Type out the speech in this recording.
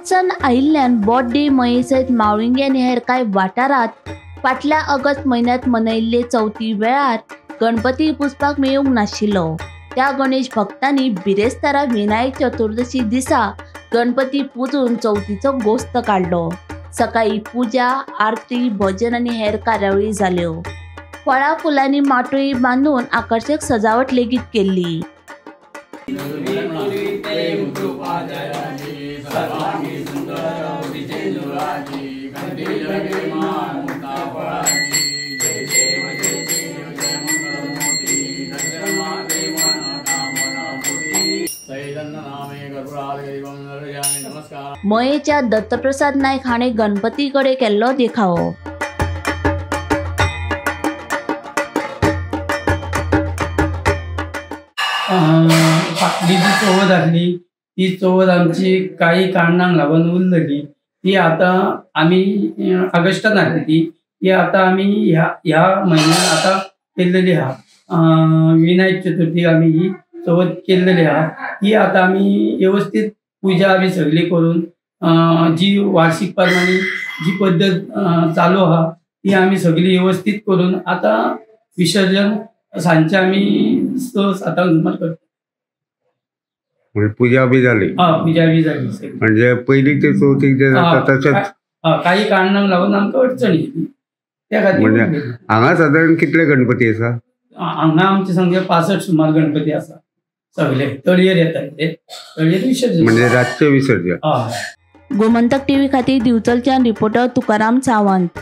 अडचण आयिल्ल्यान बोड्डे, मये सयत मावळिंगे आनी हेर कांय वाठारांत फाटल्या ऑगस्ट म्हयन्यांत मनयल्ले चवथी वेळार गणपती पुजपाक मेळूंक नाशिल्लो. त्या गणेश भक्तांनी बिरेस्तारा विनायक चतुर्दशी दिसा गणपती पुजून चवथीचो गोस्त काडलो. सकाळी पुजा, आरती, भजन आनी हेर कार्यावळी जाल्यो. फळां फुलांनी माटोळी बांदून आकर्शक सजावट लेगीत केल्ली. मयेच्या दत्तप्रसाद नायक हाणें गणपती कडेन केल्लो देखावो. फाटली जी चवथ आसली ती चवथ आमची काही कारणांक लागून उरलेली ती आतां आमी ऑगस्टान आसली ती आतां आमी ह्या म्हयन्यान आतां केल्लेली आहा. विनायक चतुर्थी आमी ही चवथ केल्लेली आहा. ती आतां आमी व्यवस्थीत पुजा बी सगळी करून जी वार्षिक प्रमाणे जी पद्दत चालू आहा ती आमी सगळी व्यवस्थीत करून आतां विसर्जन सांजचे आमी 6-7 सुमार करता. म्हणजे पुजा बी जाली? पुजा बी जाली. म्हणजे पयलींचे चवथीक जे जाता तशेंच काही कारणांक लागून आमकां अडचण येयली त्या खातीर. म्हणजे हांगा सादारण कितले गणपती आसा? हांगा आमचे सामके 65 सुमार गणपती आसा. सगळे तळयेर येतात ते तळयेर विसर्जन, म्हणजे रातचे विसर्जन. गोमंतक टीव्ही खातीर दिवचलच्यान रिपोर्टर तुकाराम सावंत.